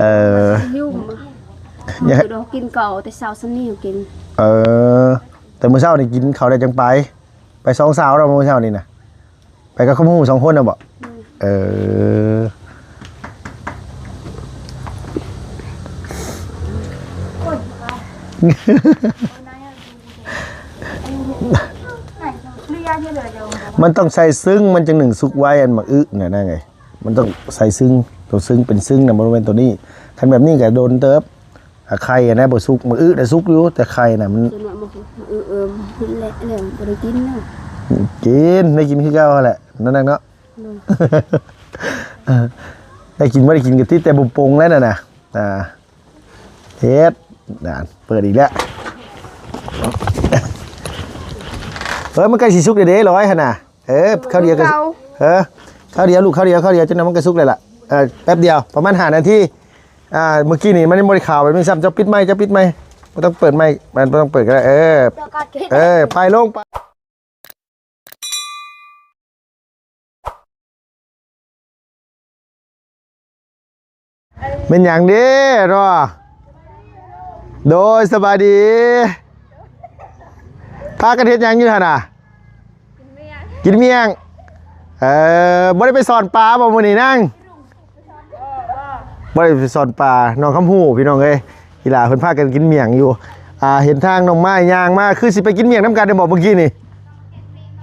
ເອີ ຫິວ ຢາກ ດອກກິນກໍເອົາແຕ່ເຊົ້າສ່ຳນີ້ກິນ. ເອີ ແຕ່ມື້ເຊົ້ານີ້ກິນເຂົ້າແລ້ວຈັ່ງໄປ ໄປສອງສາວເນາະ ມື້ເຊົ້ານີ້ນະ ໄປກັບຄຳຮູ້ສອງຄົນນະບໍ? ອືມ ເອີ ມັນຕ້ອງໃສ່ຊຶ້ງ ມັນຈັ່ງໜຶ້ງສຸກໄວ ອັນໝາກອຶນະນາງເອີຍ. ມັນຕ້ອງໃສ່ຊຶ້ງ ໂຕຊຶ້ງເປັນຊຶ້ງນະ ບໍ່ແມ່ນໂຕນີ້. ຄັນແບບນີ້ກໍດົນເຕີບ. ອາ ໄຂ່ຫັ້ນນະບໍ່ສຸກ ໝາກອຶນະສຸກຢູ່ ແຕ່ໄຂ່ນະມັນ ສ່ວນມາກໝາກອຶ ເອີ ແລ້ວ ແລ້ວບໍ່ໄດ້ກິນເນາະ. ກິນ ໄດ້ກິນຄືເກົ່າຫັ້ນແຫຼະ ນັ້ນນະເນາະ. ໂດຍ ໄດ້ກິນບໍ່ໄດ້ກິນກໍຕິດແຕ່ບຸບປົງແລ້ວນັ້ນນະ. ອ່າ ເຮັດ ນັ້ນ ເປີດອີກແລ້ວ. ເອີ ມັນໃກ້ຊິສຸກແລ້ວເດ້ ລອຍຫັ້ນນະ. ເອີ ຄາວດຽວກໍ ເອີ ຄາວດຽວລູກ ຄາວດຽວ ຄາວດຽວ ຈັກໜ່ອຍມັນກໍສຸກແລ້ວລະ. ເອີ ແປັບດຽວ ປະມານຫ້ານາທີ. ອ່າ ເມື່ອກີ້ນີ້ມັນຍັງບໍ່ໄດ້ຂາວແບບນີ້ຊ້ຳ. ເຈົ້າປິດໄມ ເຈົ້າປິດໄມ ບໍ່ຕ້ອງເປີດໄມ ມັນບໍ່ຕ້ອງເປີດກໍໄດ້. ເອີ ເຈົ້າກໍເກັດ ເອີ ໄປລົງໄປ. ແມ່ນຫຍັງເດ້ເນາະ? ໂດຍ ສະບາຍດີ. ພາກັນເຮັດຫຍັງຢູ່ຫັ້ນນະ? ກິນໝ້ຽງ ກິນໝ້ຽງ. ເອີ ບໍ່ໄດ້ໄປສອນປາບໍ່ມື້ນີ້ນາງ? ບໍ່ໄດ້ໄປສອນປາ. ນ້ອງຄຳຮູ້ ພີ່ນ້ອງເອີຍ ອີ່ຫຼ້າເພິ່ນພາກັນກິນໝ້ຽງຢູ່. ອ່າ ເຫັນທາງນ້ອງໄມ້ຍ່າງມາ ຄືຊິໄປກິນໝ້ຽງນຳກັນເດ້ບໍ່ເມື່ອກີ້ນີ້?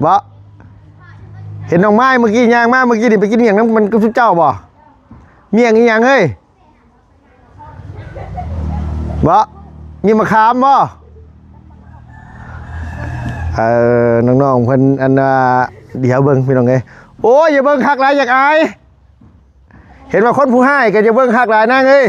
ບໍ່ ເຫັນນ້ອງໄມ້ເມື່ອກີ້ຍ່າງມາເມື່ອກີ້ນີ້ ໄປກິນໝ້ຽງນຳກັນກັບຊຸມເຈົ້າບໍ່? ໝ້ຽງອີ່ຫຍັງເຮີ້ຍ? ບໍ່ ມີໝາກຂາມບໍ່? ເອີ ນ້ອງໆເພິ່ນ ອັນວ່າ ດຽວເບິ່ງພີ່ນ້ອງເອີຍ. ໂອ້ຍ ຢ່າເບິ່ງຄັກຫຼາຍ ຢາກອາຍ. ເຫັນວ່າຄົນຜູ້ຮ້າຍກໍຢ່າເບິ່ງຄັກຫຼາຍນາງເອີຍ.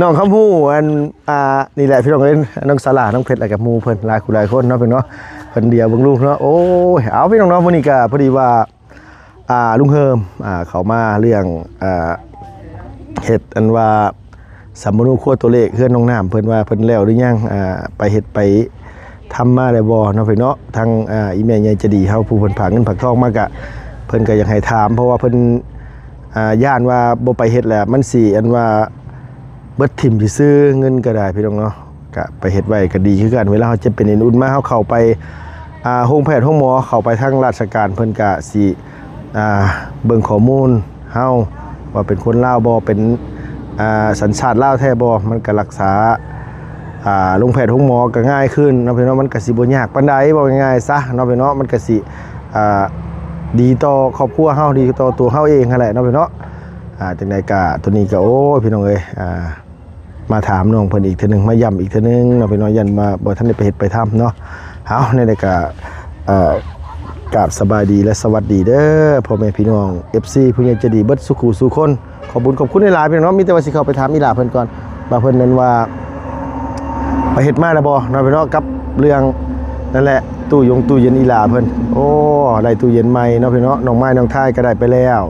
ນ້ອງຄຳຮູ້ ອັນ ອ່າ ນີ້ແຫຼະພີ່ນ້ອງເອີຍ ນ້ອງສາລາ ນ້ອງເພັດ ແລ້ວກໍໝູ່ເພິ່ນຫຼາຍຄູ່ຫຼາຍຄົນເນາະ ເພິ່ນເນາະ ເພິ່ນດຽວເບິ່ງລູກເນາະ. ໂອ້ຍ ເອົາ ພີ່ນ້ອງເນາະ ມື້ນີ້ກໍພໍດີວ່າ ອ່າ ລຸງເຮີມ ອ່າ ເຂົ້າມາເລື່ອງ ອ່າ ເຮັດອັນວ່າສຳມະໂນຄົວຕົວເລກເຮືອນນ້ອງນ້ຳ ເພິ່ນວ່າເພິ່ນແລ້ວຫຼືຍັງ ອ່າ ໄປເຮັດໄປທຳມາແລ້ວບໍ່ເນາະ ພີ່ນ້ອງເນາະ. ທາງ ອ່າ ອີ່ແມ່ໃຫຍ່ໃຈດີເຮົາ ຜູ້ເພິ່ນຝາກເງິນຝາກທອງມາກະ ເພິ່ນກໍຢາກໃຫ້ຖາມ ເພາະວ່າເພິ່ນ ອ່າ ຢ້ານວ່າບໍ່ໄປເຮັດແລ້ວ ມັນຊິອັນວ່າ ເບິດຖິ້ມຊື່ໆ ເງິນກໍໄດ້ພີ່ນ້ອງເນາະ. ກະໄປເຮັດໄວ້ກໍດີຄືກັນ ເວລາເຮົາເຈັບເປັນເອັນອຸ່ນມາ ເຮົາເຂົ້າໄປ ອ່າ ໂຮງແພດໂຮງໝໍ ເຂົ້າໄປທາງລາຊະການ ເພິ່ນກະຊິ ອ່າ ເບິ່ງຂໍ້ມູນເຮົາວ່າເປັນຄົນລາວບໍ່ ເປັນ ອ່າ ສັນຊາດລາວແທ້ບໍ່ ມັນກະລັກສາ ອ່າ ໂຮງແພດໂຮງໝໍກໍງ່າຍຂຶ້ນເນາະ ພີ່ນ້ອງເນາະ. ມັນກະຊິບໍ່ຍາກປານໃດ ເວົ້າງ່າຍໆຊະເນາະ ພີ່ນ້ອງເນາະ. ມັນກະຊິ ອ່າ ດີຕໍ່ຄອບຄົວເຮົາ ດີຕໍ່ຕົວເຮົາເອງຫັ້ນແຫຼະເນາະ ພີ່ນ້ອງເນາະ. ອ່າ ຈັ່ງໃດກະ ໂຕນີ້ກະ ໂອ້ຍ ພີ່ນ້ອງເອີຍ ອ່າ ມາຖາມນ້ອງເພິ່ນອີກເທື່ອໜຶ່ງ ມາຢ້ຳອີກເທື່ອໜຶ່ງເນາະ ພີ່ນ້ອງ ຢ້ານວ່າບໍ່ທັນໄດ້ໄປເຮັດໄປທຳເນາະ. ເອົາ ແນວໃດກະ ເອີ ກາບສະບາຍດີ ແລະ ສະຫວັດດີເດີ ພໍ່ແມ່ພີ່ນ້ອງ ເອັຟຊີ ຜູ້ໃຫຍ່ໃຈດີເບິດສູ່ຄູ່ສູ່ຄົນ. ຂອບບຸນຂອບຄຸນຫຼາຍໆ ພີ່ນ້ອງເນາະ. ມີແຕ່ວ່າຊິເຂົ້າໄປຖາມອີ່ຫຼ້າເພິ່ນກ່ອນ ວ່າເພິ່ນນັ້ນວ່າໄປເຮັດມາແລ້ວບໍ່ເນາະ ພີ່ນ້ອງເນາະ ກັບເລື່ອງນັ້ນແຫຼະ ຕູ້ຢົງຕູ້ເຢັນອີ່ຫຼ້າເພິ່ນ. ໂອ້ ໄດ້ຕູ້ເຢັນໃໝ່ເນາະ ພີ່ນ້ອງເນາະ. ນ້ອງໄມ້ນ້ອງທາຍກໍໄດ້ໄປແລ້ວ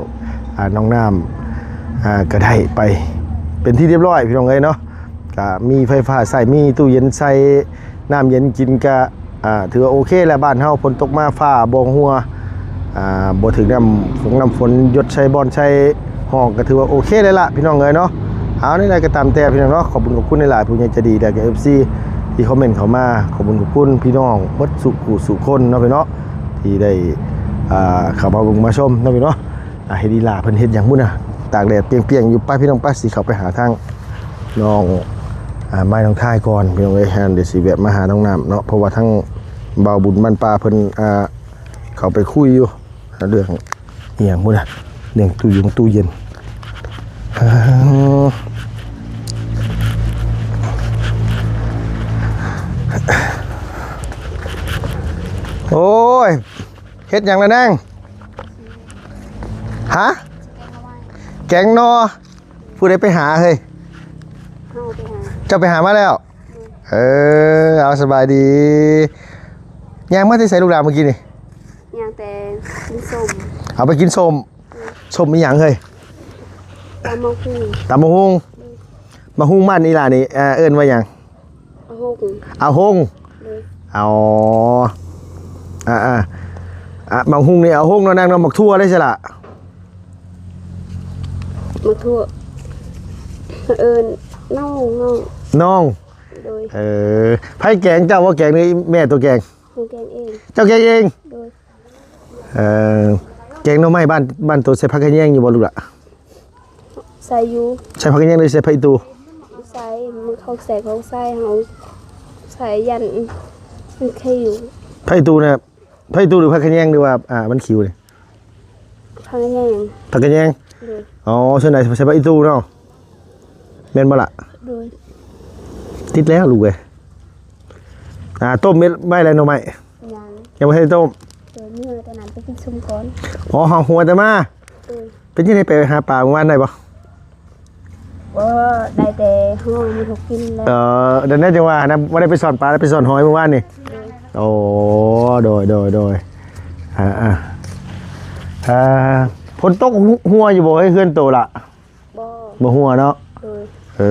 ອ່າ ນ້ອງນ້ຳ ອ່າ ກໍໄດ້ໄປເປັນທີ່ຮຽບຮ້ອຍ ພີ່ນ້ອງເອີຍເນາະ. ກະມີໄຟຟ້າໃຊ້ ມີຕູ້ເຢັນໃສ່ ນ້ຳເຢັນກິນກະ ອ່າ ຖືວ່າໂອເຄແລ້ວ. ບ້ານເຮົາຝົນຕົກມາຟ້າບໍ່ຮົ່ວ ອ່າ ບໍ່ຖືກນ້ຳຝົນ ນ້ຳຝົນຢົດໃສ່ບ່ອນໃສ່ຫ້ອງ ກະຖືວ່າໂອເຄແລ້ວລະ ພີ່ນ້ອງເອີຍເນາະ. ເອົາ ແນວໃດກໍຕາມແຕ່ ພີ່ນ້ອງເນາະ ຂອບຄຸນຂອບຄຸນຫຼາຍໆ ຜູ້ໃຫຍ່ໃຈດີ ແລະ ກໍ ເອັຟຊີ ທີ່ຄອມເມັນເຂົ້າມາ. ຂອບຄຸນຂອບຄຸນພີ່ນ້ອງເບິດສູ່ຄູ່ສູ່ຄົນເນາະ ພີ່ນ້ອງເນາະ ທີ່ໄດ້ ອ່າ ເຂົ້າມາເບິ່ງມາຊົມເນາະ ພີ່ນ້ອງເນາະ. ອ່າ ເຫັນອີ່ຫຼ້າເພິ່ນເຮັດຫຍັງພຸ້ນນະ ຕາກແດດປ່ຽງໆຢູ່. ໄປ ພີ່ນ້ອງ ໄປ ຊິເຂົ້າໄປຫາທາງ ນ້ອງ ອ່າ ໄມ້ນ້ອງທາຍກ່ອນ ພີ່ນ້ອງເອີຍ. ດຽວຊິແວະມາຫານ້ອງນ້ຳເນາະ ເພາະວ່າທາງບ່າວບຸນບ້ານປ່າເພິ່ນ ອ່າ ເຂົ້າໄປຄຸຍຢູ່ເລື່ອງອີ່ຫຍັງພຸ້ນນະ ເລື່ອງຕູ້ຢົງຕູ້ເຢັນ. ໂອ້ຍ ເຮັດຫຍັງລະນາງ? ຮະ? ແກງໜໍ່. ຜູ້ໃດໄປຫາເຮີ້ຍ? ເຮົາໄປຫາ. ເຈົ້າໄປຫາມາແລ້ວ? ເອີ ເອົາ ສະບາຍດີ. ຍ່າງມາແຕ່ໃສລູກຫຼານເມື່ອກີ້ນີ້? ຍ່າງແຕ່ກິນສົ້ມ. ເອົາໄປກິນສົ້ມ. ເອີ ສົ້ມອີ່ຫຍັງເຮີ້ຍ? ຕຳບັກຫຸ່ງ. ຕຳບັກຫຸ່ງ. ບັກຫຸ່ງບ້ານອີ່ຫຼ້ານີ້ ເອີ້ນວ່າຫຍັງ? ອາຫົງ. ອາຫົງ. ໂດຍ. ອໍ ອາ ອ່ະ ໝາກຫຸ່ງນີ້ເອົາຫົກເນາະ ນາງເນາະ. ໝາກຖົ່ວເດ້ຊະລະ? ໝາກຖົ່ວ ເອີ້ນນ້ອງ ນ້ອງ ນ້ອງ. ໂດຍ. ເອີ ໃຜແກງ ເຈົ້າບໍ່ແກງ ຫຼືແມ່ໂຕແກງ? ເຮົາແກງເອງ. ເຈົ້າແກງເອງ? ໂດຍ. ເອີ ແກງໜໍ່ໄມ້ບ້ານ ບ້ານໂຕໃສ່ຜັກຂະແຍງຢູ່ບໍ່ລູກຫຼະ? ໃສ່ຢູ່. ໃສ່ຜັກຂະແຍງ ຫຼືໃສ່ຜັກອີຕູ? ໃສ່ ມັນຂອງແຊບຂອງໃສ່ ເຮົາໃສ່ຢ້ານມັນເຄຍຢູ່. ຜັກອີຕູນະ ຜັກອີຕູ ຫຼືຜັກຂະແຍງ ຫຼືວ່າ ອ່າ ມັນຂິວນີ້? ຜັກຂະແຍງ. ຜັກຂະແຍງ? ໂດຍ. ອໍ ສ່ວນໃຫຍ່ໃສ່ຜັກອີຕູເນາະ ແມ່ນບໍ່ລະ? ໂດຍ. ຕິດແລ້ວລູກເອີຍ. ອ່າ ຕົ້ມເມັດໄວ້ແລ້ວໜໍ່ໄມ້? ຍັງ. ຍັງບໍ່ທັນໄດ້ຕົ້ມ? ໂດຍ. ມີແຕ່ນັ້ນໄປກິນສົ້ມກ່ອນ. ອໍ ເຮົາຫົວແຕ່ມາ. ໂດຍ. ເປັນຈັ່ງໃດ ໄປຫາປາມື້ວານໄດ້ບໍ່? ບໍ່ ໄດ້ແຕ່ຫອຍມັນຫົກກິນແລ້ວ. ເອີ ນັ້ນແຫຼະ ຈັ່ງວ່ານະ ບໍ່ໄດ້ໄປຊ່ອນປາ ໄດ້ໄປຊ່ອນຫອຍມື້ວານນີ້. ໂດຍ. ໂອ້ ໂດຍ ໂດຍ ໂດຍ. ອ່າ ອ່າ ອ່າ ຝົນຕົກ ຫົວຢູ່ບໍ່ເຮີຍ ເຮືອນໂຕລະ? ບໍ່ ບໍ່ຫົວເນາະ. ໂດຍ. ເອີ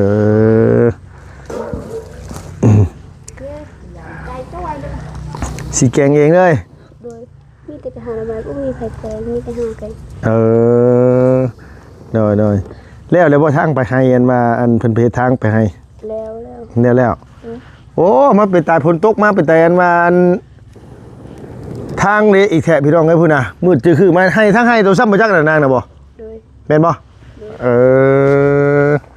ຊິແກງເອງເລີຍ? ໂດຍ. ມີແຕ່ໄປຫາໜໍ່ໄມ້ ບໍ່ມີໃຜແກງ ມີແຕ່ເຮົາແກງ. ເອີ ໂດຍ ໂດຍ. ແລ້ວ ແລ້ວບໍ່ທາງໄປໄຮ່ ອັນວ່າ ອັນເພິ່ນໄປເຮັດທາງໄປໄຮ່? ແລ້ວ ແລ້ວ ແລ້ວ ແລ້ວ. ໂອ້ ມາເປັນຕາຍ ຝົນຕົກມາເປັນຕາຍ ອັນວ່າ ອັນ ທາງເລະອີກແທ້ພີ່ນ້ອງເອີຍ ພຸ້ນນະ ມືດຈື່ຄືມາ ໄຮ່ທາງໄຮ່ໂຕຊ້ຳບໍ່ຈັກນະ ນາງນະບໍ່? ໂດຍ. ແມ່ນບໍ່? ໂດຍ. ເອີ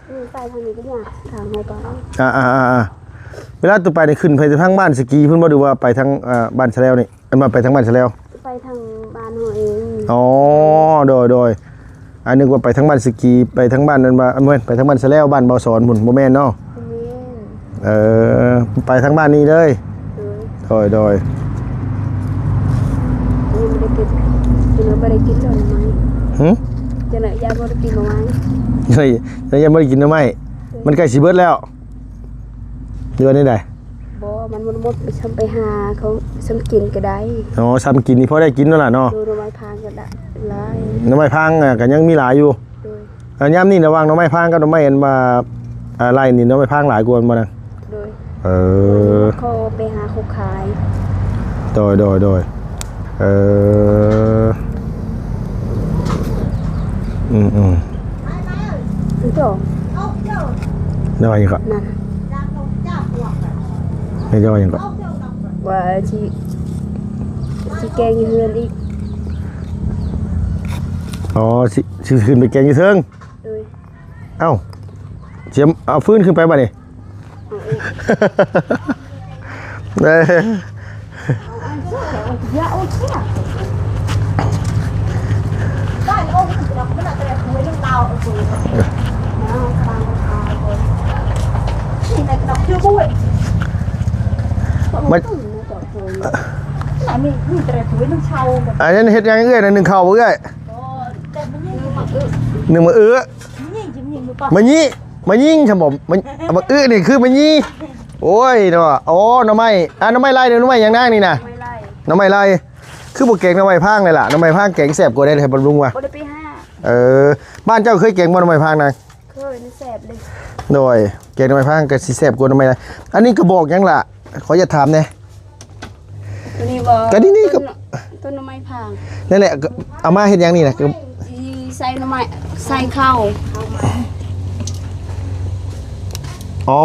ອືມ ໄປທາງນີ້ກໍຍາກ ທາງໃຫ້ໄປ. ອ່າໆໆ ເວລາໂຕໄປນີ້ ຂຶ້ນໄປທາງບ້ານສະກີພຸ້ນບໍ່ ຫຼືວ່າໄປທາງ ອ່າ ບ້ານສະແລວນີ້? ອັນວ່າໄປທາງບ້ານສະແລວ? ໄປທາງບ້ານເຮົາເອງ. ອໍ ໂດຍໆ. ອັນນຶກວ່າໄປທາງບ້ານສະກີ ໄປທາງບ້ານນັ້ນວ່າ ບໍ່ແມ່ນ ໄປທາງບ້ານສະແລວ ບ້ານບໍ່ສອນພຸ້ນ ບໍ່ແມ່ນເນາະ? ບໍ່ແມ່ນ. ເອີ ໄປທາງບ້ານນີ້ເລີຍ? ໂດຍ ໂດຍ ໂດຍ. ຍັງບໍ່ໄດ້ກິນ ຍັງບໍ່ໄດ້ກິນດອກໜໍ່ໄມ້. ຫື? ຈັ່ງໃດ ຢ້ານບໍ່ໄດ້ກິນໜໍ່ໄມ້. ເຮີ້ຍ ຍັງບໍ່ໄດ້ກິນໜໍ່ໄມ້. ໂດຍ. ມັນໃກ້ຊິເບິດແລ້ວ ຫຼືວ່າແນວໃດ? ບໍ່ ມັນບໍ່ໝົດ ໄປຊຳໄປຫາເຂົາຊຳກິນກໍໄດ້. ອໍ ຊຳກິນນີ້ພໍໄດ້ກິນແລ້ວລະເນາະ. ໂດຍ ໜໍ່ໄມ້ພາງກໍໄດ້ຫຼາຍ ໜໍ່ໄມ້ພາງ ອ່າ ກໍຍັງມີຫຼາຍຢູ່. ໂດຍ. ອ່າ ຍາມນີ້ລະຫວ່າງໜໍ່ໄມ້ພາງກັບໜໍ່ໄມ້ ອັນວ່າ ອ່າ ໄລ່ນີ້ ໜໍ່ໄມ້ພາງຫຼາຍກວ່າບໍ່ນະ? ໂດຍ. ເອີ ເຂົາໄປຫາເຂົາຂາຍ. ໂດຍ ໂດຍ ໂດຍ. ເອີ ອືມໆ ເຈົ້າ ແນວຫຍັງກໍ ນັ້ນ ແມ່ນວ່າຫຍັງກໍ ວ່າຊິ ຊິແກງຢູ່ເຮືອນອີກ. ອໍ ຊິ ຊິຂຶ້ນໄປແກງຢູ່ເທິງ. ໂດຍ. ເອົ້າ ຊິເອົາຟືນຂຶ້ນໄປບາດນີ້. ເອີ ມັນ ອັນນັ້ນເຮັດຫຍັງເອື້ອຍນະ? ໜຶ້ງເຂົ້າບໍ່ເອື້ອຍ? ໜຶ້ງໝາກອຶ. ມະຍິ ມະຍິງ ມະຍິງ ຊັ້ນບໍ່? ມະ ມະອຶນີ້ຄືມະຍິ. ໂອ້ຍເນາະ. ໂອ້ ໜໍ່ໄມ້ ອ່າ ໜໍ່ໄມ້ໄລ່ ໜໍ່ໄມ້ຫຍັງນາງນີ້ນະ? ໜໍ່ໄມ້ໄລ່ ໜໍ່ໄມ້ໄລ່. ຄືບໍ່ແກງໜໍ່ໄມ້ພາງເລີຍລະ? ໜໍ່ໄມ້ພາງແກງແຊບກວ່າເດ້ ໃຫ້ບຳລຸງວ່າ. ບໍ່ໄດ້ໄປຫາ. ເອີ ບ້ານເຈົ້າເຄີຍແກງບໍ່ໜໍ່ໄມ້ພາງນາງ? ເຄີຍ ມັນແຊບເດ້. ໂດຍ ແກງໜໍ່ໄມ້ພາງກໍຊິແຊບກວ່າໜໍ່ໄມ້ໄລ່. ອັນນີ້ກະບອກຫຍັງລະ? ຂໍຢາກຖາມແດ່. ຕົວນີ້ບໍ່? ກໍນີ້ ນີ້ກໍ ຕົ້ນ ຕົ້ນໜໍ່ໄມ້ພາງ. ນັ້ນແຫຼະ ກໍເອົາມາເຮັດຫຍັງນີ້ນະ? ຊິໃສ່ໜໍ່ໄມ້ ໃສ່ເຂົ້າ. ອໍ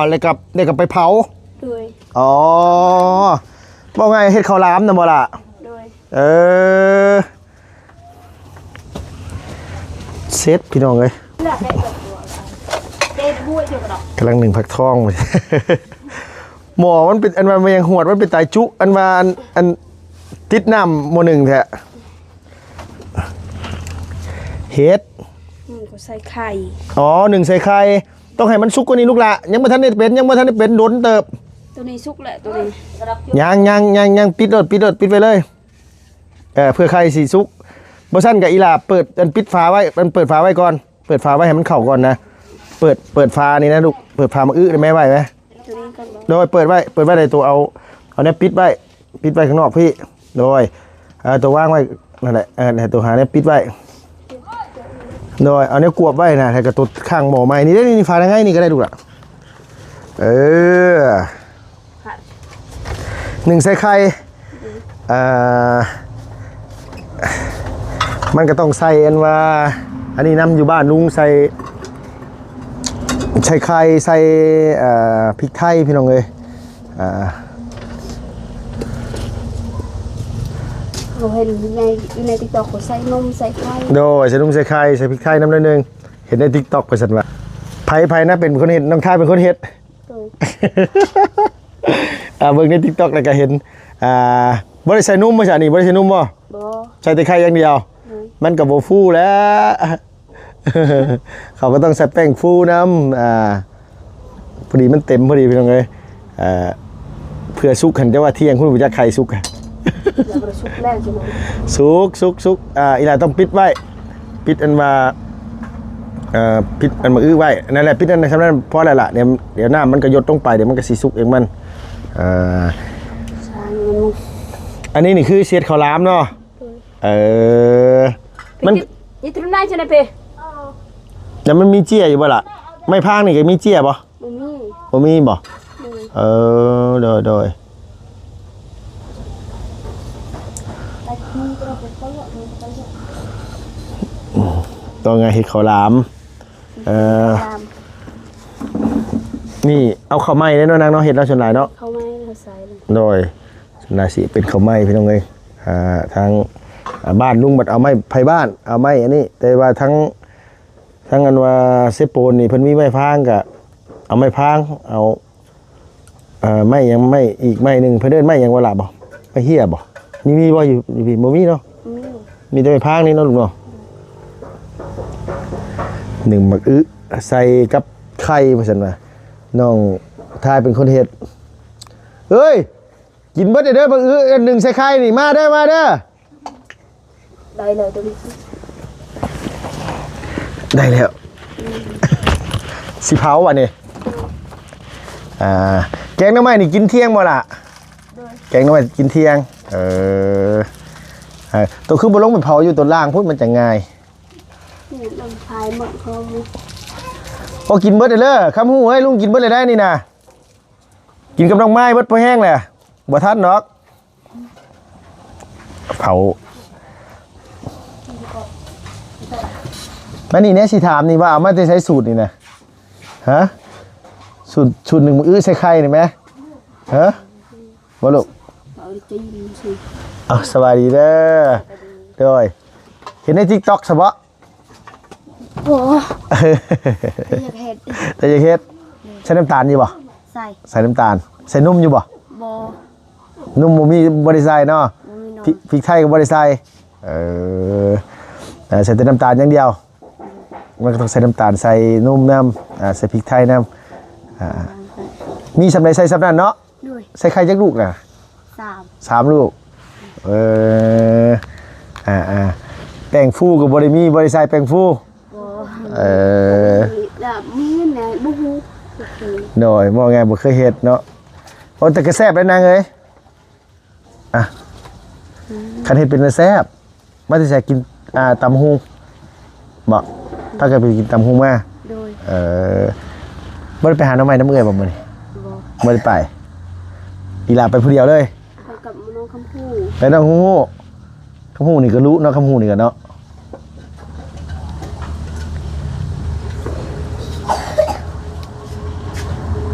ແລ້ວກໍ ແລ້ວກໍໄປເຜົາ. ໂດຍ. ອໍ ເວົ້າງ່າຍເຮັດເຂົ້າຫຼາມນະບໍ່ລະ? ໂດຍ. ເອີ ເຊັດພີ່ນ້ອງເອີຍ. ກຳລັງໜຶ້ງຜັກທອງ. ໝໍ້ມັນເປັນ ອັນວ່າແມງຫວດມັນເປັນຕາຍຈຸ ອັນວ່າ ອັນ ອັນ ຕິດນ້ຳໝໍ້ໜຶ້ງແທ້. ເຮັດ ໜຶ້ງໃສ່ໄຂ່. ອໍ ໜຶ້ງໃສ່ໄຂ່. ຕ້ອງໃຫ້ມັນສຸກກວ່ານີ້ລູກຫຼ້າ. ຍັງບໍ່ທັນໄດ້ເປັນ ຍັງບໍ່ທັນໄດ້ເປັນ ດົນເຕີບ. ຕົວນີ້ສຸກແລ້ວ ຕົວນີ້. ຍັງ ຍັງ ຍັງ ຍັງ ປິດໂລດ ປິດໂລດ ປິດໄວ້ເລີຍ. ເອີ ເພື່ອໄຂ່ຊິສຸກ. ບໍ່ຊັ້ນກໍອີຫຼ້າເປີດ ອັນ ປິດຝາໄວ້ ອັນ ເປີດຝາໄວ້ກ່ອນ. ເປີດຝາໄວ້ໃຫ້ມັນເຂົ້າກ່ອນນະ. ເປີດ ເປີດຝານີ້ນະລູກ. ເປີດຝາໝາກອຶນະແມ່ໄວ້ໄວ້. ຕົວນີ້ກ່ອນບໍ່? ໂດຍ ເປີດໄວ້ ເປີດໄວ້ໃນໂຕ ເອົາ ເອົາແນວປິດໄວ້ ປິດໄວ້ຂ້າງນອກພີ້. ໂດຍ ເອົາໂຕວາງໄວ້ນັ້ນແຫຼະ. ເອີ ໃຫ້ໂຕຫາແນວປິດໄວ້. ໂດຍ ເອົາແນວກວບໄວ້ນະ ແລ້ວກໍຕົດຂ້າງໝໍ້ໃໝ່ນີ້ເດ້. ນີ້ ນີ້ ຝາທາງໃນນີ້ກໍໄດ້ລູກຫຼ້າ. ເອີ ໜຶ້ງໃສ່ໄຂ່. ອືມ ອ່າ ມັນກໍຕ້ອງໃສ່ອັນວ່າ ອັນນີ້ນຳ ຢູ່ບ້ານລຸງໃສ່ ໃສ່ໄຂ່ ໃສ່ ເອີ ພິກໄທ ພີ່ນ້ອງເອີຍ. ອ່າ ເຮົາເຫັນໃນ ຢູ່ໃນຕິກຕັອກ ເຂົາໃສ່ນົມໃສ່ໄຂ່. ໂດຍ ໃສ່ນົມໃສ່ໄຂ່ ໃສ່ພິກໄທນຳໜ້ອຍໜຶ່ງ. ເຫັນໃນຕິກຕັອກວ່າຊັ້ນວ່າ ໃຜ ໃຜນະເປັນຄົນເຮັດ? ນ້ອງທາຍເປັນຄົນເຮັດ. ໂດຍ ອ່າ ເບິ່ງໃນຕິກຕັອກແລ້ວກໍເຫັນ ອ່າ ບໍ່ໄດ້ໃສ່ນົມວ່າຊັ້ນ ນີ້ບໍ່ໄດ້ໃສ່ນົມບໍ່? ບໍ່ ໃສ່ແຕ່ໄຂ່ຢ່າງດຽວ. ໂດຍ ມັນກໍບໍ່ຟູແລ້ວ ເຂົາກໍຕ້ອງໃສ່ແປ້ງຟູນຳ. ອ່າ ພໍດີມັນເຕັມພໍດີ ພີ່ນ້ອງເອີຍ. ເອີ ເພື່ອສຸກຫັ້ນ ແຕ່ວ່າທ່ຽງພຸ້ນບໍ່ຈັກໄຂ່ສຸກ. ແລ້ວບໍ່ໄດ້ສຸກແລ້ວຊິເນາະ. ສຸກ ສຸກ ສຸກ. ອ່າ ອີ່ຫຼ້າຕ້ອງປິດໄວ້ ປິດອັນວ່າ ເອີ ປິດອັນໝາກອຶໄວ້ ນັ້ນແຫຼະ ປິດອັນນັ້ນ ສ່ຳນັ້ນພໍແລ້ວລະ. ດຽວ ດຽວນ້ຳມັນກໍຢົດລົງໄປ ດຽວມັນກໍຊິສຸກເອງມັນ. ອ່າ ອັນນີ້ນີ້ຄືເສດເຂົ້າຫຼາມເນາະ. ໂດຍ ເອີ ມັນ ນີ້ ນີ້ ນີ້ ນີ້ ນີ້ ນີ້ ແລ້ວມັນມີເຈ້ຍຢູ່ບໍ່ລະ? ໄມ້ພາງນີ້ກໍມີເຈ້ຍບໍ່? ບໍ່ມີ ບໍ່ມີບໍ່? ໂດຍ ເອີ ໂດຍ ໂດຍ ຕ້ອງໃຫ້ເຮັດເຂົ້າຫຼາມ. ເອີ ເຂົ້າຫຼາມ ນີ້ເອົາເຂົ້າໄມ້ເດ້ເນາະນາງເນາະ ເຮັດແລ້ວສ່ວນຫຼາຍເນາະ. ເຂົ້າໄມ້ເຮົາໃສ່ເລີຍ. ໂດຍ ສ່ວນຫຼາຍຊິເປັນເຂົ້າໄມ້ ພີ່ນ້ອງເອີຍ. ອ່າ ທາງ ອ່າ ບ້ານລຸງບັດເອົາໄມ້ໄຜ່ບ້ານ ເອົາໄມ້ອັນນີ້ ແຕ່ວ່າທາງ ທາງອັນວ່າເຊໂປນນີ້ເພິ່ນມີໄມ້ພາງ ກະເອົາໄມ້ພາງ ເອົາ ເອີ ໄມ້ຫຍັງ ໄມ້ອີກໄມ້ໜຶ່ງ ເພິ່ນເອີ້ນໄມ້ຫຍັງວ່າລະບໍ່? ໄມ້ເຫ້ຍບໍ່? ມີ ມີບໍ່ ຢູ່ ຢູ່ພີ້? ບໍ່ມີເນາະ. ມີ ມີແຕ່ໄມ້ພາງນີ້ເນາະ ລຸງເນາະ. ໜຶ້ງໝາກອຶໃສ່ກັບໄຂ່ວ່າຊັ້ນວ່າ ນ້ອງທາຍເປັນຄົນເຮັດ. ເອີຍ ກິນເບິດເດີໝາກອຶ ອັນໜຶ່ງໃສ່ໄຂ່ນີ້ ມາເດີ ມາເດີ. ໄດ້ແລ້ວຕົວນີ້ ໄດ້ແລ້ວ. ອືມ ຊິເຜົາບັດນີ້. ອ່າ ແກງໜໍ່ໄມ້ນີ້ກິນທ່ຽງບໍ່ລະ? ໂດຍ ແກງໜໍ່ໄມ້ກິນທ່ຽງ. ເອີ ເອີ ໂຕຄືບໍ່ລົງໄປເຜົາຢູ່ໂຕລ່າງພຸ້ນ ມັນຈະງ່າຍ. ນີ້ລົງພາຍໝົດເຂົາ. ໂອ້ ກິນເບິດເລີ ຄຳຮູ້ເອີຍ ລຸງກິນເບິດເລີໄດ໋ນີ້ນະ. ກິນກັບໜໍ່ໄມ້ເບິດພໍແຮງແຫຼະ ບໍ່ທັນດອກ ເຜົາ. ມານີ້ແນ່ ຊິຖາມນີ້ວ່າເອົາມາແຕ່ໃສສູດນີ້ນະ? ຮະ? ສູດ ສູດໜຶ່ງມື້ອຶໃສ່ໄຂ່ນີ້ແມ? ຮະ? ບໍ່ລູກ? ເອົາ ສະບາຍດີເດີ. ໂດຍ ເຫັນໃນຕິກຕັອກຊະເບາະ? ບໍ່ ແຕ່ຢາກເຮັດ ແຕ່ຢາກເຮັດ. ໃສ່ນ້ຳຕານຢູ່ບໍ່? ໃສ່ ໃສ່ນ້ຳຕານ. ໃສ່ນົມຢູ່ບໍ່? ບໍ່ ນົມບໍ່ມີ ບໍ່ໄດ້ໃສ່ເນາະ. ບໍ່ມີນົມ ພິ ພິກໄທກໍບໍ່ໄດ້ໃສ່. ເອີ ເອີ ໃສ່ແຕ່ນ້ຳຕານຢ່າງດຽວ. ມັນກໍຕ້ອງໃສ່ນ້ຳຕານ ໃສ່ນົມນຳ ອ່າ ໃສ່ພິກໄທນຳ. ອ່າ ມີສ່ຳໃດໃສ່ສ່ຳນັ້ນເນາະ. ໂດຍ ໃສ່ໄຂ່ຈັກລູກນະ? ສາມ ສາມລູກ. ເອີ ອ່າໆ ແປ້ງຟູກໍບໍ່ໄດ້ມີ ບໍ່ໄດ້ໃສ່ແປ້ງຟູ. ບໍ່ ເອີ ແບບມີແນ່ ບໍ່ຮູ້. ໂດຍ ເວົ້າງ່າຍບໍ່ເຄີຍເຮັດເນາະ. ໂອ້ ແຕ່ກໍແຊບເດ້ນາງເອີຍ. ອ່ະ ອືມ ຄັນເຮັດເປັນນະແຊບ. ມາແຕ່ໃສ? ກິນ ອ່າ ຕຳຫຸ່ງບໍ? ພາກັນໄປກິນຕຳຫຸ່ງມາ. ໂດຍ ເອີ ບໍ່ໄດ້ໄປຫາໜໍ່ໄມ້ນຳເອື້ອຍບໍມື້ນີ້? ບໍ່ ບໍ່ໄດ້ໄປ. ອີ່ຫຼ້າໄປຜູ້ດຽວເລີຍ? ໄປກັບນ້ອງຄຳຮູ້. ໄປນ້ອງຄຳຮູ້. ຄຳຮູ້ນີ້ກໍຮູ້ເນາະ ຄຳຮູ້ນີ້ກໍເນາະ.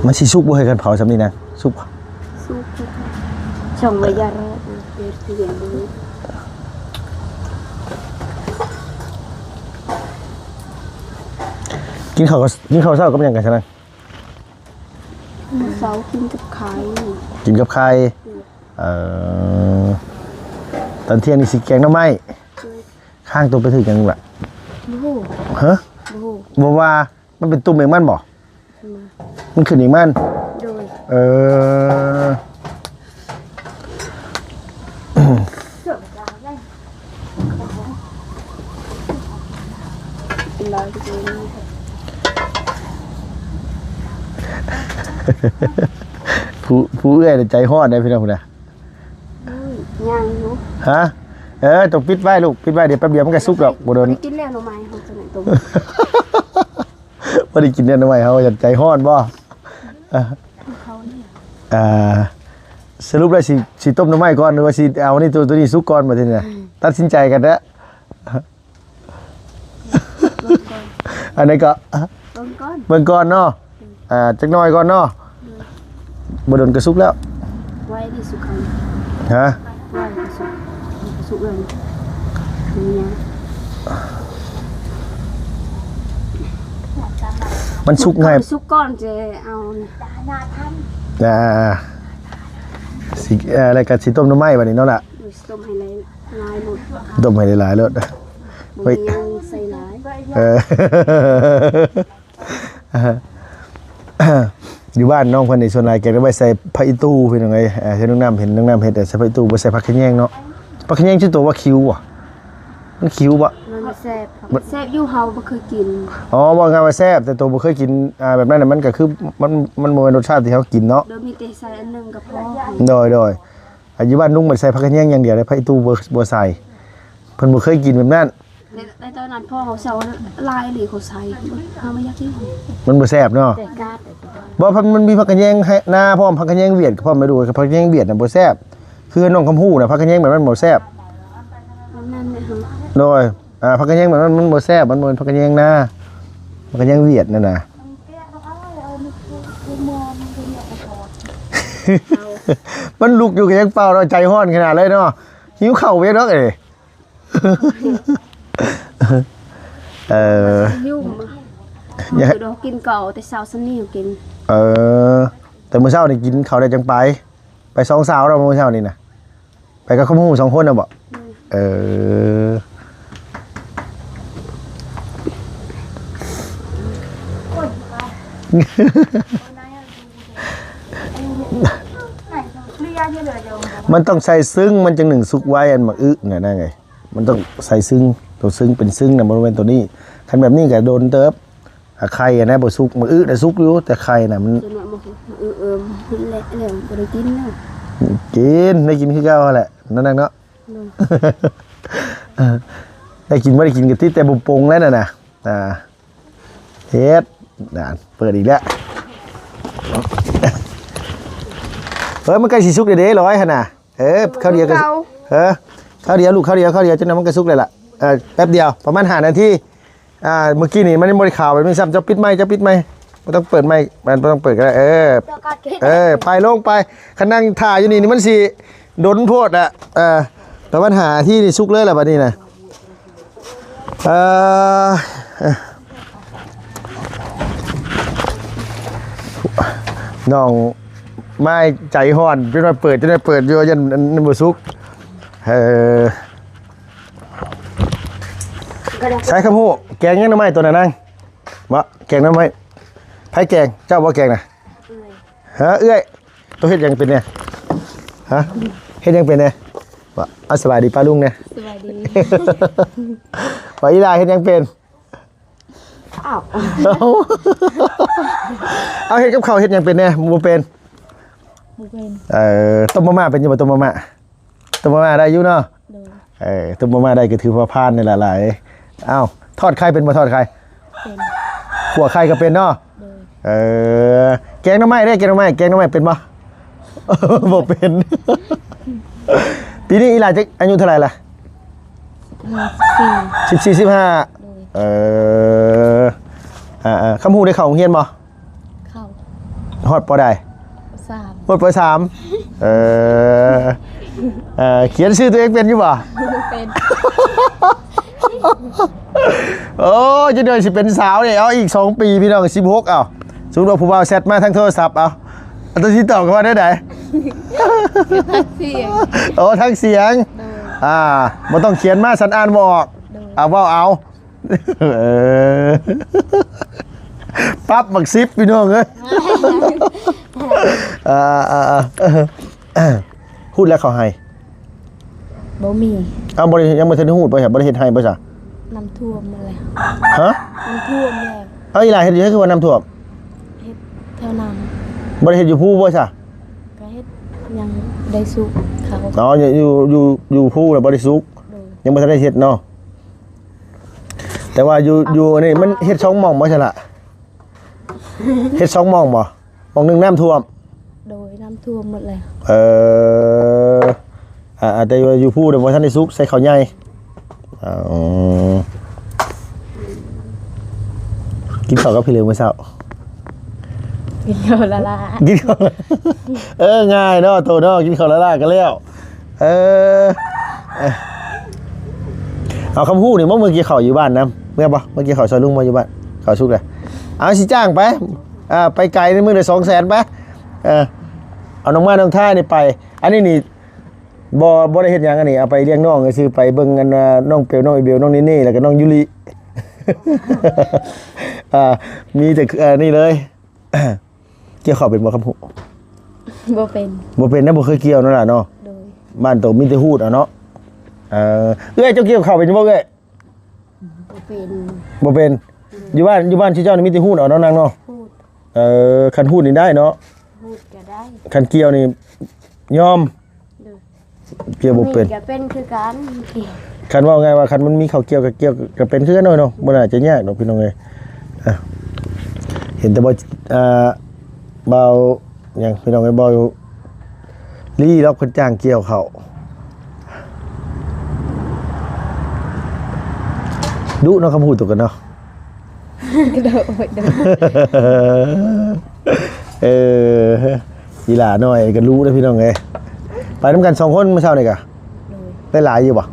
ມັນຊິສຸກບໍ່ເຮີ້ຍ ຄັນເຜົາສ່ຳນີ້ນະ? ສຸກ ສຸກ ຊ່ອງໄວ້ຢ່າແລະ ກິນເຂົ້າ ກິນເຂົ້າເຊົ້າກັບຫຍັງກັນຊັ້ນນະ? ມື້ເຊົ້າກິນກັບໄຂ່. ກິນກັບໄຂ່. ອືມ ເອີ ຕອນທ່ຽງນີ້ຊິແກງໜໍ່ໄມ້. ໂດຍ ຂ້າງໂຕໄປຖືກຫຍັງລະ? ບໍ່ຮູ້. ຮະ? ບໍ່ຮູ້. ບໍ່ວ່າ ມັນເປັນຕຸ່ມເອງມັນບໍ? ມາ ມັນຂຶ້ນເອງມັນ. ໂດຍ ເອີ ຜູ້ ຜູ້ເອື້ອຍໃຈຮ້ອນເດ້ພີ່ນ້ອງພຸ້ນນະ. ອືມ ຍັງຢູ່. ຮະ? ເອີ ຕ້ອງປິດໄວ້ລູກ ປິດໄວ້ ດຽວແປັບດຽວມັນກໍສຸກດອກ ບໍ່ດົນ. ໄດ້ກິນແລ້ວໜໍ່ໄມ້ເຮົາຕົວນັ້ນຕົວ ບໍ່ໄດ້ກິນແນ່ໜໍ່ໄມ້ເຮົາ ຢ້ານໃຈຮ້ອນບໍ? ເອີ ເຂົານີ້ ອ່າ ສະຫຼຸບແລ້ວຊິ ຊິຕົ້ມໜໍ່ໄມ້ກ່ອນ ຫຼືວ່າຊິເອົານີ້ ໂຕ ໂຕນີ້ສຸກກ່ອນບັດນີ້ນະ? ອືມ ຕັດສິນໃຈກັນແລ້ວ. ເບິ່ງກ່ອນ ອັນໃດກໍ ເບິ່ງກ່ອນ ເບິ່ງກ່ອນເນາະ. ອ່າ ຈັກໜ້ອຍກ່ອນເນາະ. ບໍ່ດົນກໍສຸກແລ້ວ. ໄວນີ້ສຸກ. ຮະ? ໄວກໍສຸກ ສຸກເລີຍ. ມັນສຸກງ່າຍ ສຸກກ່ອນຈະເອົາ. ອ່າ ຊິ ເອີ ແລ້ວກໍຊິຕົ້ມໜໍ່ໄມ້ບັດນີ້ເນາະລະ. ໂດຍ ຊິຕົ້ມໃຫ້ຫຼາຍ ຫຼາຍໂລດ ຕົ້ມໃຫ້ຫຼາຍໆໂລດ. ບໍ່ມີຫຍັງໃສ່ຫຼາຍ. ເອີ ຢູ່ບ້ານນ້ອງເພິ່ນນີ້ ສ່ວນຫຼາຍແກຈະໄວ້ໃສ່ຜັກອີ່ຕູ່ ພີ່ນ້ອງເອີຍ. ເອີ ເຫັນນ້ອງນ້ຳ ເຫັນນ້ອງນ້ຳເຮັດໃສ່ຜັກອີ່ຕູ່ ບໍ່ໃສ່ຜັກຂະແຍງເນາະ. ຜັກຂະແຍງຊື່ໂຕວ່າຂິວບໍ່? ມັນຂິວບໍ່? ມັນແຊບ ມັນແຊບຢູ່ ເຮົາບໍ່ເຄີຍກິນ. ອໍ ເວົ້າງ່າຍວ່າແຊບ ແຕ່ໂຕບໍ່ເຄີຍກິນ ອ່າ ແບບນັ້ນນະ ມັນກໍຄື ມັນ ມັນບໍ່ແມ່ນລົດຊາດທີ່ເຮົາກິນເນາະ. ໂດຍ ມີແຕ່ໃສ່ອັນໜຶ່ງກໍພໍ. ໂດຍ ໂດຍ. ອ່າ ຢູ່ບ້ານລຸງມັນໃສ່ຜັກຂະແຍງຢ່າງດຽວເດ້ ຜັກອີ່ຕູ່ບໍ່ ບໍ່ໃສ່. ເພິ່ນບໍ່ເຄີຍກິນແບບນັ້ນ. ໃນ ໃນຕອນນັ້ນພໍ່ເຮົາເຊົາຫຼາຍອີ່ຫຼີ ເຂົາໃສ່ ເຮົາບໍ່ຢາກກິນ. ມັນບໍ່ແຊບເນາະ. ແຕ່ກາດ ບໍ່ ມັນມີຜັກຂະແຍງໃຫ້ນາພ້ອມ ຜັກຂະແຍງຫວຽດພ້ອມ. ໄປດູ ແຕ່ຜັກຂະແຍງຫວຽດນະບໍ່ແຊບ. ຄືນ້ອງຄຳຮູ້ນະ ຜັກຂະແຍງແບບນັ້ນບໍ່ແຊບ. ແມ່ນແຫຼະ. ໂດຍ ອ່າ ຜັກຂະແຍງແບບນັ້ນມັນບໍ່ແຊບ ມັນບໍ່ແມ່ນຜັກຂະແຍງນາ. ຜັກຂະແຍງຫວຽດນັ້ນນະ ມັນລຸກຢູ່ກໍຍັງເປົ່າເນາະ. ໃຈຮ້ອນຂະໜາດເລີຍເນາະ. ຫິວເຂົ້າເວດອກເອີ. ເອີ ຫິວ ເຮົາກິນເຂົ້າແຕ່ເຊົ້າສ່ຳນີ້ ເຮົາກິນ. ເອີ ແຕ່ມື້ເຊົ້ານີ້ກິນເຂົ້າແລ້ວຈັ່ງໄປ. ໄປສອງສາວເນາະ ມື້ເຊົ້ານີ້ນະ. ໄປກັບຄຳຮູ້ສອງຄົນນະບໍ? ໂດຍ. ເອີ ມັນຕ້ອງໃສ່ຊຶ້ງ ມັນຈັ່ງໜຶ້ງສຸກໄວ ອັນໝາກອຶນະນາງເອີຍ. ມັນຕ້ອງໃສ່ຊຶ້ງ ໂຕຊຶ້ງເປັນຊຶ້ງນະ ບໍ່ແມ່ນໂຕນີ້. ຄັນແບບນີ້ກໍດົນເຕີບ. ອ່າ ໄຂ່ຫັ້ນນະບໍ່ສຸກ ໝາກອຶນະສຸກຢູ່ ແຕ່ໄຂ່ນະມັນ ສ່ວນມາກໝາກອຶ ເອີ ແຫຼະ ແລ້ວບໍ່ໄດ້ກິນແລ້ວ. ກິນ ໄດ້ກິນຄືເກົ່າຫັ້ນແຫຼະ ນັ້ນນະເນາະ. ໂດຍ. ໄດ້ກິນບໍ່ໄດ້ກິນກໍຕິດແຕ່ບໍ່ປົງແລ້ວນັ້ນນະ. ອ່າ ເຮັດ ນັ້ນ ເປີດອີກແລ້ວ. ເອີ ມັນໃກ້ຊິສຸກແລ້ວເດ້ ລອຍຫັ້ນນະ. ເອີ ຄາວດຽວກໍ ເອີ ຄາວດຽວລູກ ຄາວດຽວ ຄາວດຽວ ຈັ່ງນັ້ນມັນກໍສຸກແລ້ວລະ. ເອີ ແປັບດຽວ ປະມານຫ້ານາທີ. ອ່າ ເມື່ອກີ້ນີ້ມັນຍັງບໍ່ໄດ້ຂາວ ແບບນີ້ຊ້ຳ ເຈົ້າປິດໄມ ເຈົ້າປິດໄມ ບໍ່ຕ້ອງເປີດໄມ ມັນບໍ່ຕ້ອງເປີດກໍໄດ້. ເອີ ເອີ ໄປລົງໄປ ຄັນນັ່ງຖ້າຢູ່ນີ້ນີ້ມັນຊິດົນໂພດອະ. ເອີ ປະມານຫ້ານາທີນີ້ສຸກເລີຍລະບັດນີ້ນະ. ເອີ ນ້ອງມາຍໃຈຮ້ອນ ຈົນວ່າເປີດ ຈົນວ່າເປີດຢູ່ ຢ້ານມັນບໍ່ສຸກ. ເອີ ໃສ່ຄຳຮູ້ ແກງຫຍັງໜໍ່ໄມ້ໂຕນັ້ນນາງ? ບໍ່ ແກງໜໍ່ໄມ້ ໃຜແກງ? ເຈົ້າບໍ່ແກງນະ? ເອື້ອຍ. ຮະ ເອື້ອຍ ໂຕເຮັດຫຍັງເປັນແດ່? ຮະ ເຮັດຫຍັງເປັນແດ່? ວ່າ ເອົາ ສະບາຍດີປ້າລຸງແດ່. ສະບາຍດີ. ວ່າ ອີຫຼ້າເຮັດຫຍັງເປັນ? ອ້າວ ເອົາ ເຮັດກັບເຂົ້າເຮັດຫຍັງເປັນແດ່? ບໍ່ເປັນ. ບໍ່ເປັນ. ເອີ ຕົ້ມມາມ່າເປັນຢູ່ບໍ່? ຕົ້ມມາມ່າ ຕົ້ມມາມ່າໄດ້ຢູ່ເນາະ. ໂດຍ. ເອີ ຕົ້ມມາມ່າໄດ້ກໍຖືວ່າຜ່ານແລ້ວລະ. ອ້າວ ທອດໄຂ່ເປັນບໍ່? ທອດໄຂ່ ເປັນ. ຂົ້ວໄຂ່ກໍເປັນເນາະ. ໂດຍ. ເອີ ແກງໜໍ່ໄມ້ເດ້ ແກງໜໍ່ໄມ້ ແກງໜໍ່ໄມ້ເປັນບໍ່? ບໍ່ເປັນ. ປີນີ້ອີຫຼ້າຈັກ ອາຍຸເທົ່າໃດລະ? ສິບສີ່ ສິບສີ່ ສິບຫ້າ. ໂດຍ. ເອີ ອ່າໆ ຄຳຮູ້ໄດ້ເຂົ້າໂຮງຮຽນບໍ່? ເຂົ້າ. ຮອດ ປ.ໃດ? ປ.ສາມ. ຮອດ ປ.ສາມ. ເອີ ເອີ ຂຽນຊື່ຕົວເອງເປັນຢູ່ບໍ່? ເປັນ. ໂອ້ຍ ຈັກໜ້ອຍຊິເປັນສາວນີ້. ເອົາ ອີກສອງປີ ພີ່ນ້ອງ ສິບຫົກ. ເອົາ ສົມມຸດວ່າຜູ້ບ່າວແຊັດມາທາງໂທລະສັບ ເອົາ ເອົາ ເຈົ້າຊິຕອບເຂົາວ່າແນວໃດ? ທາງສຽງ. ໂອ້ ທາງສຽງ. ໂດຍ. ອ່າ ບໍ່ຕ້ອງຂຽນມາ ສັນອ່ານບໍ່ອອກ. ໂດຍ. ອ່າ ເວົ້າເອົາ. ເອີ ປັບໝາກສິບ ພີ່ນ້ອງເອີຍ. ເອີ ເອີ ເອີ ເອີ ຮູ້ແລ້ວເຂົາໃຫ້ ບໍ່ມີ. ອ້າວ ບໍ່ໄດ້ ຍັງບໍ່ທັນໄດ້ຮູ້ບໍ່ຊະ? ບໍ່ໄດ້ເຮັດໄຮ່ບໍ່ຊະ? ນ້ຳຖ້ວມໝົດແລ້ວ. ຮະ? ນ້ຳຖ້ວມແລ້ວ. ເອົາ ອີຫຼ້າເຮັດຢູ່ໃສຄືວ່ານ້ຳຖ້ວມ? ເຮັດແຖວນຳ. ບໍ່ໄດ້ເຮັດຢູ່ພູບໍ່ຊະ? ກໍເຮັດ ຍັງໄດ້ສຸກເຂົ້າ. ອໍ ຢູ່ ຢູ່ ຢູ່ ຢູ່ພູແລ້ວບໍ່ໄດ້ສຸກ. ໂດຍ. ຍັງບໍ່ທັນໄດ້ເຮັດເນາະ. ແຕ່ວ່າຢູ່ ຢູ່ອັນນີ້ມັນເຮັດສອງໝ່ອງບໍ່ຊະລະ? ເຮັດສອງໝ່ອງບໍ່? ໝ່ອງໜຶ່ງນ້ຳຖ້ວມ. ໂດຍ. ນ້ຳຖ້ວມໝົດແລ້ວ. ເອີ ອ່າ ແຕ່ວ່າຢູ່ພູນບໍ່ທັນໄດ້ສຸກ ໃສ່ເຂົ້າໃຫຍ່. ອໍ ກິນເຂົ້າກັບພີ່ເລີງມື້ເຊົ້າ? ກິນເຂົ້າລ້າໆ ກິນເຂົ້າ ເອີ ງ່າຍເນາະ ໂຕເນາະ ກິນເຂົ້າລ້າໆ ກໍແລ້ວ. ເອີ ເອີ ເອົາ ຄຳຮູ້ນີ້ບໍ່ ເມື່ອກີ້ເຂົ້າຢູ່ບ້ານນຳ ເມື່ອບໍ່? ເມື່ອກີ້ເຂົ້າຊ່ອຍລຸງບໍ່ ຢູ່ບ້ານ ເຂົ້າສຸກແລ້ວ. ເອົາ ຊິຈ້າງໄປ ອ່າ ໄປໄກ ມື້ລະສອງແສນໄປ. ເອີ ເອົານ້ອງມາ ນ້ອງທາຍນີ້ໄປ. ອັນນີ້ນີ້ ບໍ່ ບໍ່ໄດ້ເຮັດຫຍັງ ອັນນີ້ເອົາໄປລ້ຽງນ້ອງຊື່ໆ ໄປເບິ່ງ ອັນ ນ້ອງເປວ ນ້ອງອີເບວ ນ້ອງນີນີ ແລ້ວກໍນ້ອງຢູລິ. ອ່າ ມີແຕ່ ເອີ ນີ້ເລີຍ. ກ່ຽວເຂົ້າເປັນບໍ່ ຄຳຮູ້? ບໍ່ເປັນ ບໍ່ເປັນນະ ບໍ່ເຄີຍກ່ຽວເນາະຫຼານເນາະ. ໂດຍ ບ້ານໂຕມີແຕ່ຮູດເອົາເນາະ. ເອີ ເອື້ອຍ ເຈົ້າກ່ຽວເຂົ້າເປັນບໍ່ເອື້ອຍ? ບໍ່ເປັນ ບໍ່ເປັນ. ຢູ່ບ້ານ ຢູ່ບ້ານເຈົ້ານີ້ມີແຕ່ຮູດເອົາເນາະ ນາງເນາະ. ເອີ ຄັນຮູດນີ້ໄດ້ເນາະ ຮູດກໍໄດ້. ຄັນກ່ຽວນີ້ຍອມ. ໂດຍ ກ່ຽວບໍ່ເປັນ ນີ້ກໍເປັນຄືກັນ. ຄັນເວົ້າງ່າຍວ່າ ຄັນມັນມີເຂົ້າກ່ຽວກໍກ່ຽວກໍເປັນຄືກັນເນາະ ບໍ່ໜ້າຈະຍາກດອກພີ່ນ້ອງເອີຍ. ອ່ະ ເຫັນແຕ່ບໍ່ ອ່າ ເບົາຫຍັງພີ່ນ້ອງເອີຍ ເບົາ ລີລັອກເພິ່ນຈ້າງກ່ຽວເຂົ້າ ດຸເນາະ ຄຳຮູ້ຕົວກັນເນາະ. ໂດຍ ໂດຍ ເອີ ອີຫຼ້ານ້ອຍກໍດຸເດ້ພີ່ນ້ອງເອີຍ. ໄປນຳກັນສອງຄົນມື້ເຊົ້ານີ້ກະ. ໂດຍ ໄດ້ຫຼາຍຢູ່ບໍ່?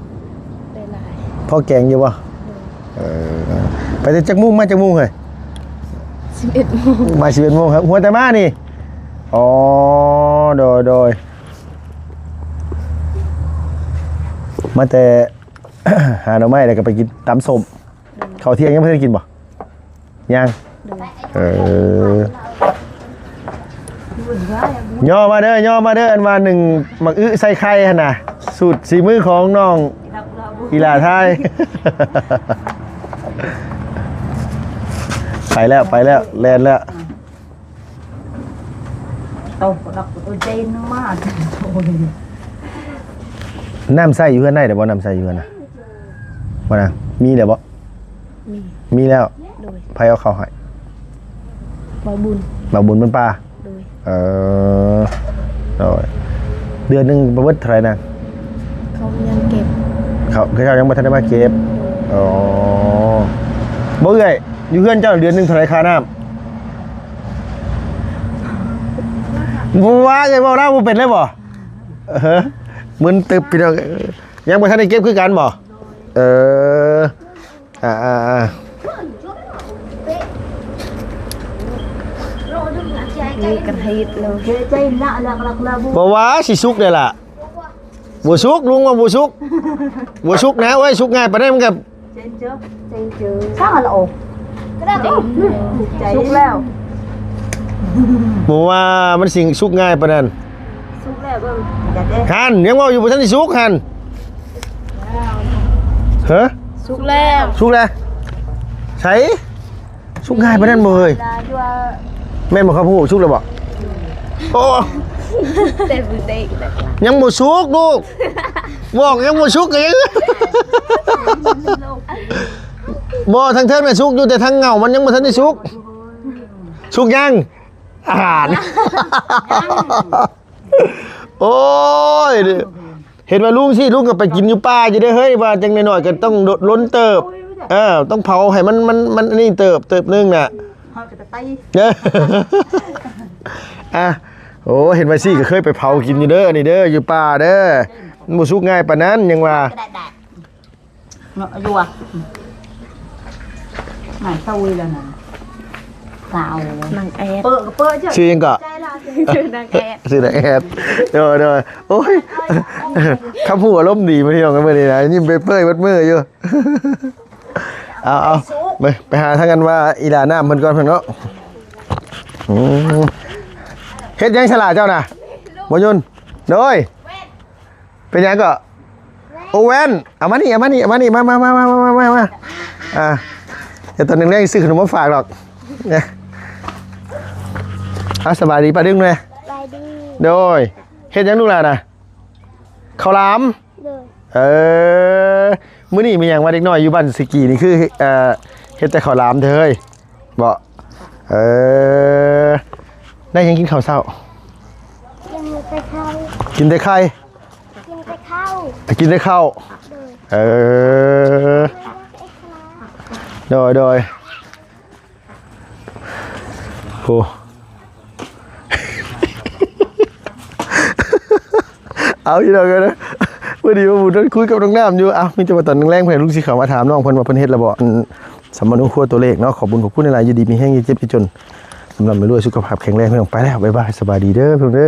ໄດ້ຫຼາຍ ພໍແກງຢູ່ບໍ່? ໂດຍ ເອີ ໄປແຕ່ຈັກໂມງ ມາຈັກໂມງເຮີ້ຍ? ສິບເອັດໂມງ ມາສິບເອັດໂມງ. ຫົວແຕ່ມານີ້? ອໍ ໂດຍ ໂດຍ ມາແຕ່ຫາໜໍ່ໄມ້ ແລ້ວກໍໄປກິນຕຳສົ້ມ. ເຂົ້າທ່ຽງຍັງບໍ່ທັນໄດ້ກິນບໍ່? ຍັງ. ໂດຍ ເອີ ຍໍມາເດີ ຍໍມາເດີ ອັນວ່າໜຶ້ງໝາກອຶໃສ່ໄຂ່ຫັ້ນນະ ສູດສີມືຂອງນ້ອງອີຫຼ້າໄທ. ໄປແລ້ວ ໄປແລ້ວ ແລ່ນແລ້ວ. ເອົາ ເອົາ ເອົາເຈນມາ. ນ້ຳໃຊ້ຢູ່ເຮືອນໄດ້ແລ້ວບໍ່? ນ້ຳໃຊ້ຢູ່ເຮືອນນະ ບໍ່ນະ? ມີແລ້ວບໍ່? ມີ ມີແລ້ວ. ໂດຍ ໃຜເອົາເຂົ້າໃຫ້? ບ່າວບຸນ ບ່າວບຸນເພິ່ນປາ. ໂດຍ ເອີ ໂດຍ ເດືອນໜຶ່ງປະເບີດເທົ່າໃດນາງ? ເຂົາຍັງເກັບ ເຂົາ ເຂົາເຈົ້າຍັງບໍ່ທັນໄດ້ມາເກັບ. ໂດຍ ອໍ ບໍ່ເອື້ອຍ ຢູ່ເຮືອນເຈົ້າເດືອນໜຶ່ງເທົ່າໃດຄ່ານ້ຳ? ບໍ່ວ່າເອື້ອຍເວົ້າລາວບໍ່ເປັນເລີຍບໍ່? ເອີ ມຶນຕຶບພີ່ນ້ອງ. ຍັງບໍ່ທັນໄດ້ເກັບຄືກັນບໍ່? ເອີ ອ່າໆໆ ນີ້ກັນເຮັດເລີຍ ບໍ່ວ່າຊິສຸກແດ່ລະ. ບໍ່ສຸກ ລຸງວ່າບໍ່ສຸກ ບໍ່ສຸກນະ. ໂອ້ຍ ສຸກງ່າຍປານໃດມັນກໍ ເຈັນເຈີ ເຈັນເຈີ ຊ່າງລະໂອ ສຸກແລ້ວ. ບໍ່ວ່າມັນຊິສຸກງ່າຍປານນັ້ນ. ສຸກແລ້ວເບິ່ງ ຫັ້ນ ຍັງເວົ້າຢູ່ບໍ່ທັນໄດ້ສຸກຫັ້ນ. ຮະ ສຸກແລ້ວ ສຸກແລ້ວ. ໃສ? ສຸກງ່າຍປານນັ້ນບໍ່ເຮີ້ຍ? ແມ່ນບໍ່ຄັບຮູ້? ສຸກແລ້ວບໍ່? ໂອ້ ແຕ່ບໍ່ໄດ້ ຍັງບໍ່ສຸກລູກ ບອກຍັງບໍ່ສຸກກໍຍັງ ບໍ່ ທາງເທິງນະສຸກຢູ່ ແຕ່ທາງເຫງົ້າມັນຍັງບໍ່ທັນໄດ້ສຸກ. ສຸກຍັງ? ອາຫານ ໂອ້ຍ ເຫັນວ່າລຸງຊິ ລຸງກໍໄປກິນຢູ່ປ່າຢູ່ເດ້ເຮີ້ຍ ວ່າຈັ່ງນ້ອຍໆກໍຕ້ອງລົນເຕີບ. ເອີ ຕ້ອງເຜົາໃຫ້ມັນ ມັນ ມັນອັນນີ້ເຕີບ ເຕີບໜຶ່ງນະ. ເຮົາຈະໄປໄປ ອ່ະ ໂອ້ ເຫັນວ່າຊິກໍເຄີຍໄປເຜົາກິນຢູ່ເດີ ອັນນີ້ເດີ ຢູ່ປ່າເດີ ມັນບໍ່ສຸກງ່າຍປານນັ້ນ ຍັງວ່າ ເນາະ ຢູ່ວ່າ ນາງເຊົາອີກແລ້ວນັ້ນ ສາວນາງແອດ ເປີະກໍເປີະເຈົ້າ. ຊື່ຫຍັງເກາະ? ໃຈລະ ຊື່ນາງແອດ ຊື່ນາງແອດ. ໂດຍໆ ໂອ້ຍ ຄຳຜູ້ອາລົມດີ ພີ່ນ້ອງ ມື້ນີ້ນະ ຍິ້ມເປີຍໆ ເບິດມື້ຢູ່. ເອົາໆ ໄປ ໄປຫາທາງອັນວ່າອີຫຼ້ານ້ຳເພິ່ນກ່ອນເພິ່ນເນາະ. ອືມ ເຮັດຫຍັງສະຫຼະເຈົ້ານະ ບໍ່ຍືນ? ໂດຍ ເປັນຫຍັງເກາະ? ໂອແວ່ນ ເອົາມານີ້ ເອົາມານີ້ ເອົາມານີ້ ມາ ມາ ອ່າ ດຽວຕອນແລງໆຊິຊື້ຂະໜົມມາຝາກດອກ. ອ່າ ສະບາຍດີປ້າດຶງແດ່. ສະບາຍດີ. ໂດຍ ເຮັດຫຍັງລູກຫຼານນະ? ເຂົ້າຫຼາມ. ໂດຍ. ເອີ ມື້ນີ້ມີຫຍັງວ່າເດັກນ້ອຍຢູ່ບ້ານສະກີນີ້ຄື ເອີ ເຮັດແຕ່ເຂົ້າຫຼາມແທ້ເຮີ້ຍ ບໍ່? ເອີ ໄດ້ຫຍັງກິນເຂົ້າເຊົ້າ? ກິນແຕ່ໄຂ່ ກິນແຕ່ໄຂ່ ກິນແຕ່ເຂົ້າ ໄປກິນແຕ່ເຂົ້າ. ເອີ ໂດຍ ໂດຍ. ໂອ້ ເອົາ ພີ່ນ້ອງເອີຍ ພໍດີວ່າບຸນນັ້ນຄຸຍກັບນ້ອງນ້ຳຢູ່. ເອົາ ມີແຕ່ວ່າຕອນແລງໆ ເພິ່ນ ລຸງຊິເຂົ້າມາຖາມນ້ອງເພິ່ນວ່າເພິ່ນເຮັດແລ້ວບໍ່ ອັນ ສຳມະໂນຄົວຕົວເລກເນາະ. ຂອບບຸນຂອບຄຸນຫຼາຍໆ ຢູ່ດີມີແຮງ ຢ່າເຈັບຢ່າຈົນ ລ່ຳໆລວຍໆ ສຸຂະພາບແຂງແຮງ ພີ່ນ້ອງ. ໄປແລ້ວ ບາຍບາຍ ສະບາຍດີເດີ ພີ່ນ້ອງເດີ.